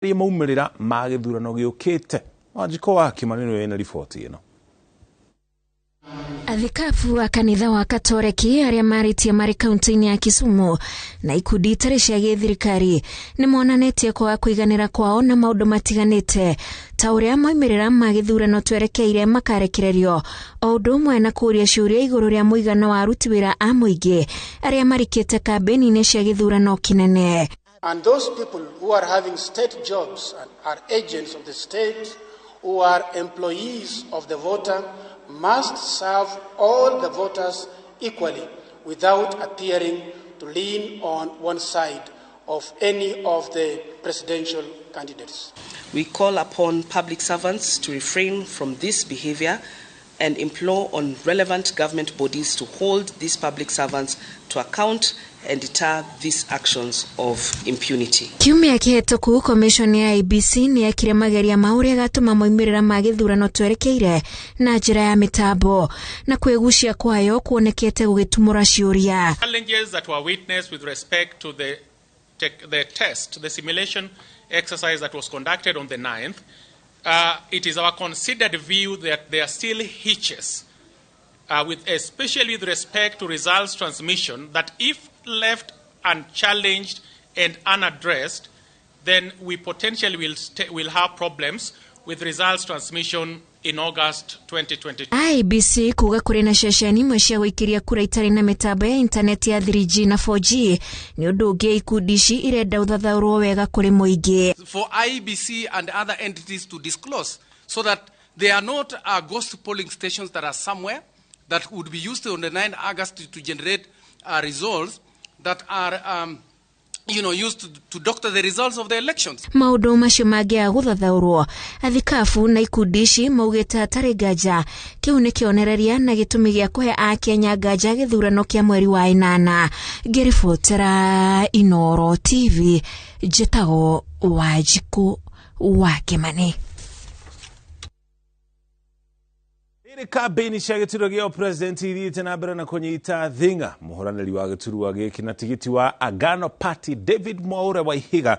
Maumĩrĩra ma gĩthurano gĩũkĩte. Wanjikũ wa Kimani nĩwe wĩna riboti ĩno. Athikabu a kanitha wa Katoreki arĩa marĩtie marĩ kaunti-inĩ ya Kisumu na ikundi itarĩ cia gĩthirikari nĩ monanĩtie kwaga kũiganĩra kwao na maũndũ matiganĩte ta ũrĩa moimĩrĩra ma gĩthurano twerekeire makarekererio, o ũndũ ũmwe na kũũria ciũria igũrũ rĩa mũigana wa aruti wĩra a mũingĩ arĩa marikĩte kambĩni-inĩ cia gĩthurano kĩnene. And those people who are having state jobs and are agents of the state, who are employees of the voter, must serve all the voters equally without appearing to lean on one side of any of the presidential candidates. We call upon public servants to refrain from this behavior and implore on relevant government bodies to hold these public servants to account and deter these actions of impunity. Kiumia kĩhetũku, commission ya IEBC nĩ yekire mageria ma ũrĩa gatũma moimĩrĩra ma gĩthurano twerekeire na njĩra ya mĩtambo, na kwĩgucia kwayo kuonekete gũgĩtumũra ciũria. Challenges that were witnessed with respect to the test, the simulation exercise that was conducted on the 9th, it is our considered view that there are still hitches, with especially with respect to results transmission, that if left unchallenged and unaddressed, then we potentially will have problems with results transmission in August 2022. IEBC kuga kũrĩ na ceceni imwe cia gũikĩria kura itarĩ na mĩtambo ya intaneti ya 3G na 4G, nĩ ũndũ ũngĩ ikundi ici irenda ũthathaũrwo wega kũrĩ mũingĩ. For IEBC and other entities to disclose so that they are not ghost polling stations that are somewhere that would be used on the 9th August to generate results that are used to doctor the results of the elections. Maũndũ macio mangĩaga gũthathaũrwo, athikabu na ikundi ici maugĩte hatarĩ nganja kĩu nĩ kĩonereria na gĩtũmi gĩa kũhe Akenya nganja gĩthurano kĩa mweri wa ĩnana. Ngĩribotera Inoro TV, njĩtagwo Wanjikũ wa Kĩmani. Ĩrĩ kambĩini cia gĩturwa gĩa president ithiĩte na mbere na kũnyita thing'a. Mũhũranĩri wa gĩturwa gĩkĩ na tigiti wa Agano Party David Mwaure Waihiga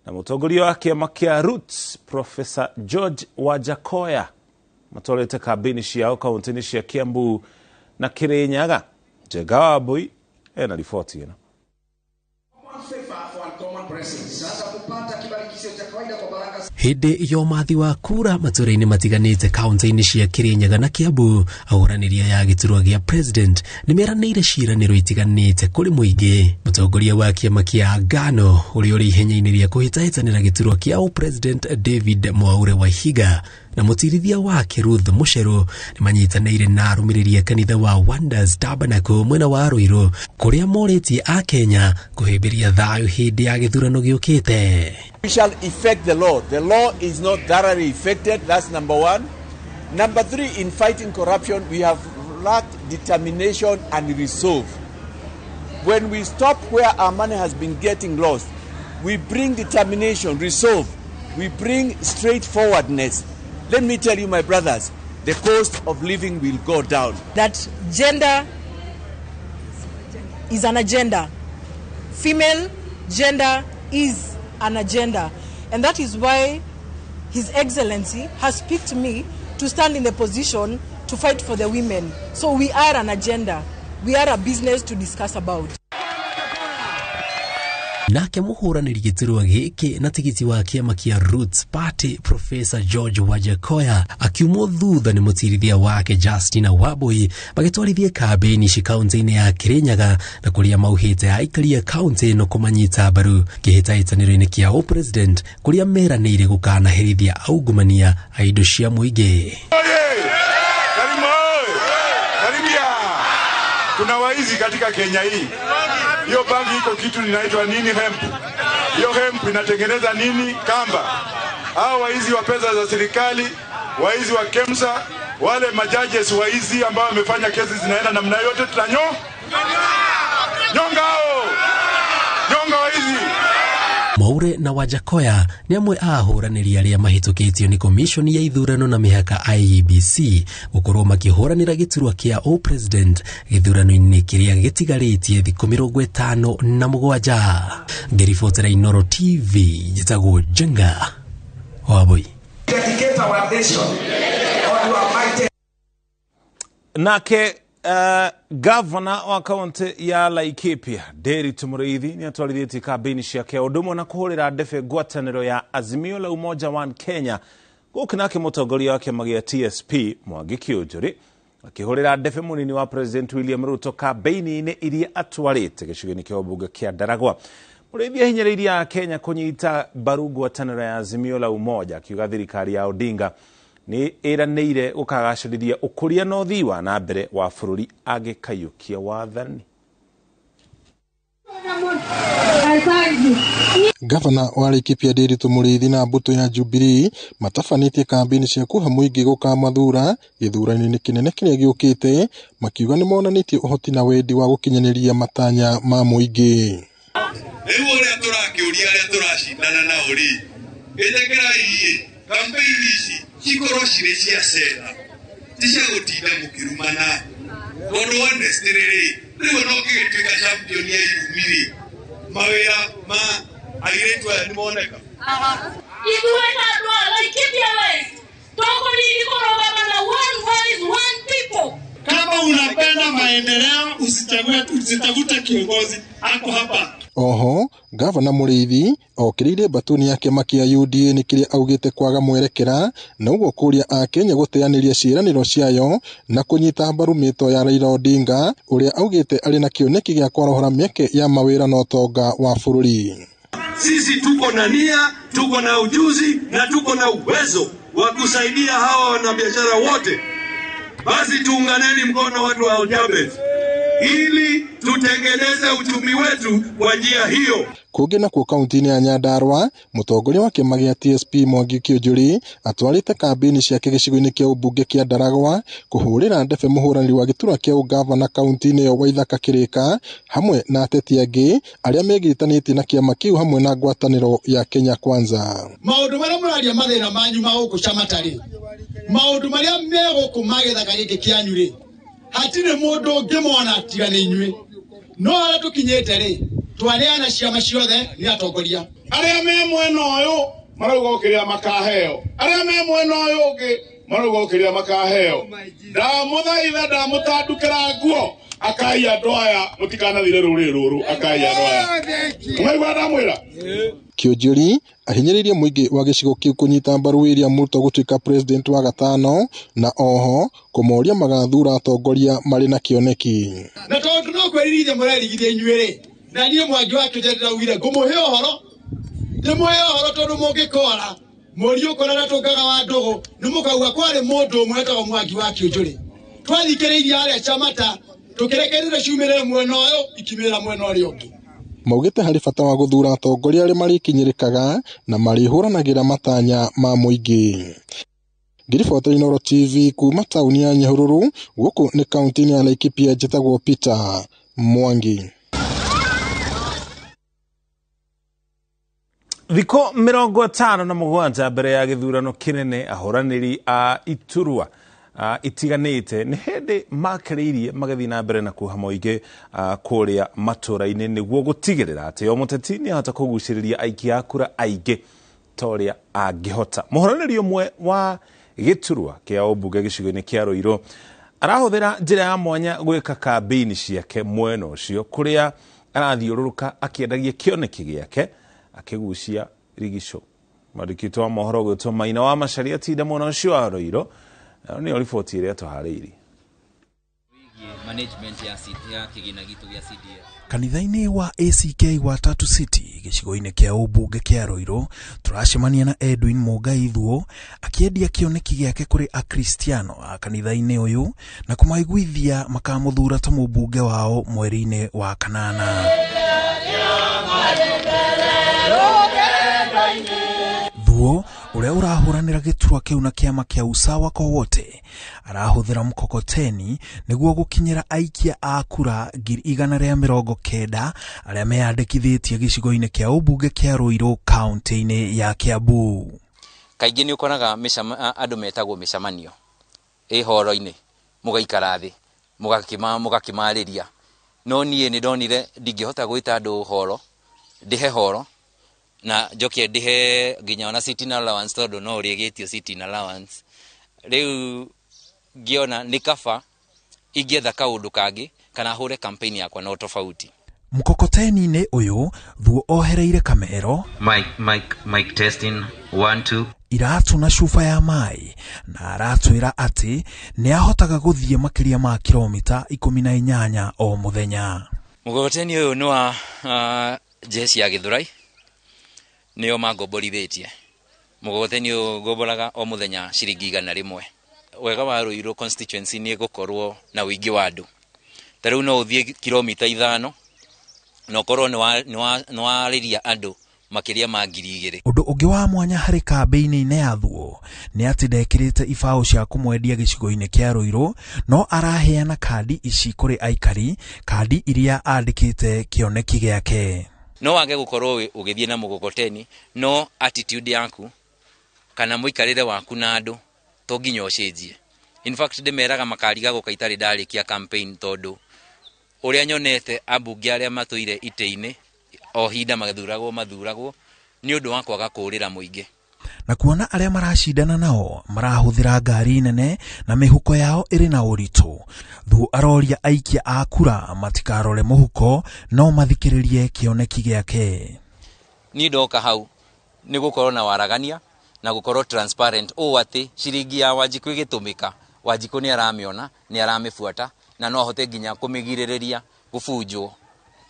na mũtongoria wa kĩama kĩa Roots Professor George Wajackoyah matwarĩte kambĩini ciao kaunti-inĩ cia Kiambu na Kirinyaga. Njenga Wambui ena riboti ĩno. Hĩndĩ ya ũmathi wa kura matũra-inĩ matiganĩte kaunti-inĩ cia Kirinyaga na Kiambu, ahũranĩri ya gĩturwa gĩa president nĩ meranĩire ciĩranĩro itiganĩte kũrĩ mũingĩ. Mũtongoria wa kĩama kĩa Agano ũrĩa ũrĩ ihenya-inĩ rĩa kũhĩtahĩtanĩra gĩturwa kĩa president David Mwaure Waihiga na mũtirithia wake Ruth Mucheru nĩ manyitanĩire na arũmĩrĩri a kanitha wa Wonders Tabernacle mwena wa Ruiru, kũrĩa morĩtie Akenya kũhĩmbĩria thayũ hĩndĩ ya gĩthurano gĩũkĩte. We shall effect the law. The law is not thoroughly effected. That's number one. Number three, in fighting corruption, we have lacked determination and resolve. When we stop where our money has been getting lost, we bring determination, resolve. We bring straightforwardness. Let me tell you, my brothers, the cost of living will go down. That gender is an agenda. Female gender is an agenda. And that is why His Excellency has picked me to stand in the position to fight for the women. So we are an agenda. We are a business to discuss about. Nake mũhũranĩri gĩturwa gĩkĩ na tigiti wa kĩama kĩa Roots Party Professor George Wajackoyah akiumwo thutha nĩ mũtirithia wake Justin Wambui magĩtwarithia kambĩini ici kaunti-inĩ ya Kirinyaga na kũrĩa mauhĩte aikari a kaunti ĩno kũmanyita mbaru kĩhĩtahĩtanĩro-inĩ kĩa ũpresident kũrĩa meranĩire gũkanaherithia aungumania a indo cia mũingĩ. Kuna waizi katika Kenya hii. Hiyo bangi iko kitu inaitwa nini? Hemp. Hiyo hemp inatengeneza nini? Kamba. Hao waizi wa pesa za serikali, waizi wa KEMSA, wale majaji waizi ambao wamefanya kesi zinaenda namna yote, tutanyo. Nyonga hao. Nyonga waizi. Mwaure na Wajackoyah nĩ amwe a ahũranĩri arĩa mahĩtũkĩtio nĩ Komishoni ya ithurano na mĩhaka IEBC gũkorwo makĩhũranĩra gĩturwa kĩa o-president gĩthurano-inĩ kĩrĩa gĩtigarĩtie thikũ 57. Ngĩribotera Inooro TV, njĩtagwo Jenga Wabui. Dedicate our nation on your mighty. Nake gavana wa kaunti ya Laikipia Nderitu Muriithi nĩ atwarithĩtie kambĩini ciake ũndũ ũmwe na kũhũrĩra ndebe ngwatanĩro ya Azimio la Umoja One Kenya. Gũkũ nake mũtongoria wa kĩama gĩa TSP Mwangi Kiunjuri akĩhũrĩra ndebe mũnini wa President William Ruto kambĩini-inĩ iria atwarĩte gĩcigo-inĩ kĩa ũmbunge kĩa Ndaragwa. Mũrĩithi ahinyĩrĩirie a Kenya kũnyita mbaru ngwatanĩro ya Azimio la Umoja, akiuga thirikari ya Odinga nĩ ĩranĩire gũkagacĩrithia ũkũria na ũthii wa na mbere wa bũrũri angĩkaiyũkia wathani. Gavana wa Laikipia Nderitu Muriithi na mbũtũ ya Jubilee matabanĩtie kambĩini cia kũhe mũingĩ gũkamathura gĩthurano-inĩ kĩnene kĩrĩa gĩũkĩte, makiuga nĩmonanĩtie ũhoti na wendi wa gũkinyanĩria matanya ma mũingĩ. Rĩu ũrĩa tũrakĩũria arĩa tũracindana nao rĩ, ĩtĩkĩrai campaign ici cikorwo cirĩ cia cera, ti cia gũtinda mũkĩrumana, tondũ honestly rĩ, rĩu ona ũngĩgĩtuĩka champion ya irumi rĩ, mawĩra ma airĩtu aya nĩmoneka. Ithuĩ ta andũ a Laikipia West tũkũnini kũrũgama na one voice one people. Kama unapenda maendeleo usichague, usitafute kiongozi ako hapa. Oho, Gavana Muriithi okĩrĩire mbatuni ya kĩama kĩa UDA nĩ kĩrĩa augĩte kwaga mwerekera na ũguo kũria akenya gũteanĩria ciĩranĩro ciayo na kũnyita mbaru mĩto ya Raila Odinga ũrĩa augĩte arĩ na kĩoneki gĩa kwarahũra mĩeke ya mawĩra na ũtonga wa bũrũri. Sisi tuko na nia, tuko na ujuzi na tuko na uwezo wa kusaidia hawa wanabiashara wote. Basi tuunganeni mkono watu wa Oljabet ili tutengeneze uchumi wetu kwa njia hiyo. Kũngĩ nakuo kaunti-inĩ ya Nyandarua, mũtongoria wa kĩama gĩa TSP Mwangi Kiunjuri atwarĩte kambĩini ciake gĩcigo-inĩ kĩa ũmbunge kĩa Ndaragwa kũhũrĩra ndebe mũhũranĩri wa gĩturwa kĩa ũgavana kaunti-inĩ ĩyo Waithaka Kĩrĩka hamwe na ateti angĩ arĩa megiritanĩtie na kĩama kĩu hamwe na ngwatanĩro ya Kenya Kwanza. Maũndũ marĩa mũraria mathĩna manyu ma gũkũ Chama-rĩ, maũndũ marĩa me gũkũ ma gĩthaka gĩkĩ kĩanyu rĩ, hatirĩ mũndũ ũngĩmona tiga nĩ inyuĩ. No harĩa tũkinyĩte rĩ, twaneana ciama ciothe nĩ atongoria. Arĩa me mwena ũyũ marauga ũkĩrĩa makaheo, arĩa me mwena ũyũ ũngĩ marauga ũkĩrĩa makaheo. Ndamũthaitha, ndamũtandukĩra nguo, akai andũ aya mũtikanathire rũrĩrĩ rũrũ, akai andũ aya. Mwaigua ndamwĩra? Kiunjuri ahinyĩrĩirie mũingĩ wa gĩcigo kĩu kũnyita mbaru William Ruto gũtuĩka president wa gatano na oho kũmoria magathura atongoria marĩ na kĩoneki. Na tondũ no kwĩririthia mũrerigithia inyuĩ rĩ, na niĩ Mwangi wa Kiunjuri ndĩraugire ngũmũhe ũhoro, ndĩmũhe ũhoro tondũ mũngĩkora mũriũ ũkora tũngaga wa ndũgũ nĩ mũkauga kwarĩ mũndũ ũmwe wetagwo Mwangi wa Kiunjuri. Twathikĩrĩirie harĩa Chamata tũkĩrekereria ciumĩrĩre mwena ũyũ ikimĩrĩra mwena ũrĩa ũngĩ. Maugĩte harĩ bata wa gũthura atongoria arĩa marĩkinyĩrĩkaga na marĩhũranagĩra matanya ma mũingĩ. Ngĩribotera Inooro TV kuma taũni ya Nyahururu, gũkũ nĩ kaunti-inĩ ya Laikipia, njĩtagwo Peter Mwangi. Thikũ 57 mbere ya gĩthurano kĩnene, ahũranĩri a iturwa itiganĩte nĩ hĩndĩ makĩrĩirie magĩthiĩ na mbere na kuha mũingĩ kũrĩa matũra-inĩ nĩguo gũtigĩrĩra atĩ o mũteti nĩahota kũgucĩrĩria aikia a kura aingĩ ta ũrĩa angĩhota. Mũhũranĩri ũmwe wa gĩturwa kĩa ũmbunge gĩcigo-inĩ kĩa Ruiru arahũthĩra njĩra ya mwanya gwĩka kambĩini ciake mwena ũcio kũrĩa arathiũrũrũka akĩendagia kĩoneki gĩake akĩgucia rigicũ. Mwandĩki wa mohoro gwĩtwo Maina wa Macharia tinda mwena ũcio wa Ruiru nĩyo riboti ĩrĩa tũharĩirie. Management ya kĩgĩna gitũ gĩa CDF. Kanitha-inĩ wa ACK wa Tatu City gĩcigo-inĩ kĩa ũmbunge kĩa Ruiru tũracemania na Edwin Mũngai Thuo akĩendia kĩoneki gĩake kũrĩ akristiano a kanitha-inĩ ũyũ na kũmaiguithia makamũthura ta mũmbunge wao mweri-inĩ wa kanana. Thuo Ũrĩa ũrahũranĩra gĩturwa kĩu na kĩama kĩa Usawa kwa Wote arahũthĩra mkokoteni nĩguo gũkinyĩra aikia a kura 190,000 arĩa meyandĩkithĩtie gĩcigo-inĩ kĩa ũmbunge kĩa Ruiru kaunti-inĩ ya Kiambu. Kaingĩ nĩ ũkoraga andũ metagwo mĩcemanio ĩ horo-inĩ, mũgaikara thĩ mũgakĩmarĩria, no niĩ nĩ ndonire ndingĩhota gwĩta andũ horo, ndĩhe horo na njoke ndĩhe nginya ona sitting allowance, tondũ no ũrĩgĩtio sitting allowance. Rĩu ngĩona nĩ kaba ingĩetha kaũndũ kangĩ kana hũre campaign yakwa na tofauti. Mkokoteni-inĩ ũyũ Thuo ohereire kamero, Mic, mic, mic testing 1 2, iratu na cuba ya maĩ, na aratwĩra atĩ nĩ ahotaga gũthiĩ makĩria ma kilomita 18 o mũthenya. Mkokoteni ũyũ nĩ wa jeshi ya Gĩthũrai, nĩo mangomborithĩtie. Mkokoteni ũyũ ngomboraga o mũthenya ciringi 100. Wega wa Ruiru constituency nĩ gũkorwo na ũingĩ wa andũ. Ta rĩu no ũthiĩ kilomita 5 na ũkorwo nĩ warĩria andũ makĩria ma 2,000. Ũndũ ũngĩ wa mwanya harĩ kambĩini-inĩ ya Thuo nĩ atĩ ndekĩrĩte ibaũ cia kũmwendia gĩcigo-inĩ kĩa Ruiru, no araheana kandi ici kũrĩ aikari, kandi iria andĩkĩte kĩoneki gĩake. No wage gũkorwo ũgĩthiĩ na mũgogoteni, no attitude yaku kana mũikarĩre waku na andũ to nginya ũcenjie. In fact ndĩmeraga makariga gũka itarĩ ndarĩkia campaign, tondũ ũrĩa nyonete ambunge arĩa matũire itĩ-inĩ o hinda mathuragwo nĩ ũndũ wa kwaga kũũrĩra mũingĩ. Na kuona arĩa maracindana nao marahũthĩra ngari nene na mĩhuko yao ĩrĩ na ũritũ, Thuo aroria aikia a kura matikarore mũhuko no mathikĩrĩrie kĩoneki gĩake. Niĩ ndoka hau nĩ gũkorwo na waragania na gũkorwo transparent ũũ atĩ ciringi ya Wanjikũ ĩgĩtũmĩka, Wanjikũ nĩ aramĩona, nĩ aramĩbuata na no ahote nginya kũmĩgirĩrĩria gũbunjwo,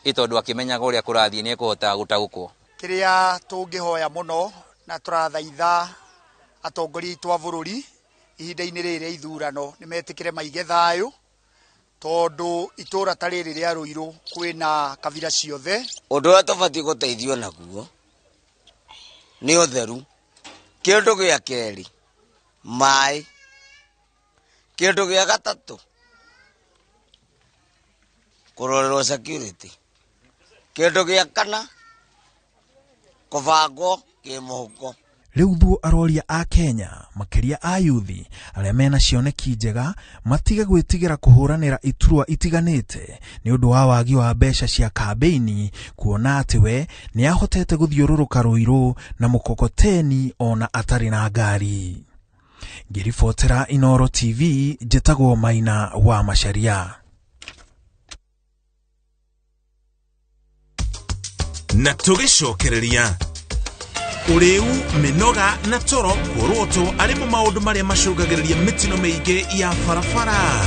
ĩ tondũ akĩmenyaga ũrĩa kũrathiĩ nĩ ekũhota gũtaũkwo. Kĩrĩa tũngĩhoya mũno na tũrathaitha atongoria aitũ a bũrũri ihinda-inĩ rĩrĩ rĩa ithurano nĩ metĩkĩre maige thayũ, tondũ itũra ta rĩrĩ rĩa Ruiru kwĩna kabira ciothe. Ũndũ ũrĩa tũbatiĩ gũteithio naguo nĩ ũtheru, kĩndũ gĩa kerĩ maĩ, kĩndũ gĩa gatatũ kũrorerwo security, kĩndũ gĩa kana kũbangwo kĩmũhuko. Rĩu Thuo aroria a Kenya makĩria a yuthi arĩa mena cioneki njega matige gwĩtigĩra kũhũranĩra iturwa itiganĩte nĩ ũndũ wa wagi wa mbeca cia kambĩini, kuona atĩ we nĩ ahotete gũthiũrũrũka Ruiru na mũkokoteni ona atarĩ na ngari. Ngĩribotera Inooro TV, njĩtagwo Maina wa Macharia. Na tũgĩcokereria ũrĩu, mĩnoga na toro kuorotwo arĩ mo maũndũ marĩa macũngagĩrĩria mĩtino mĩingĩ ya barabara.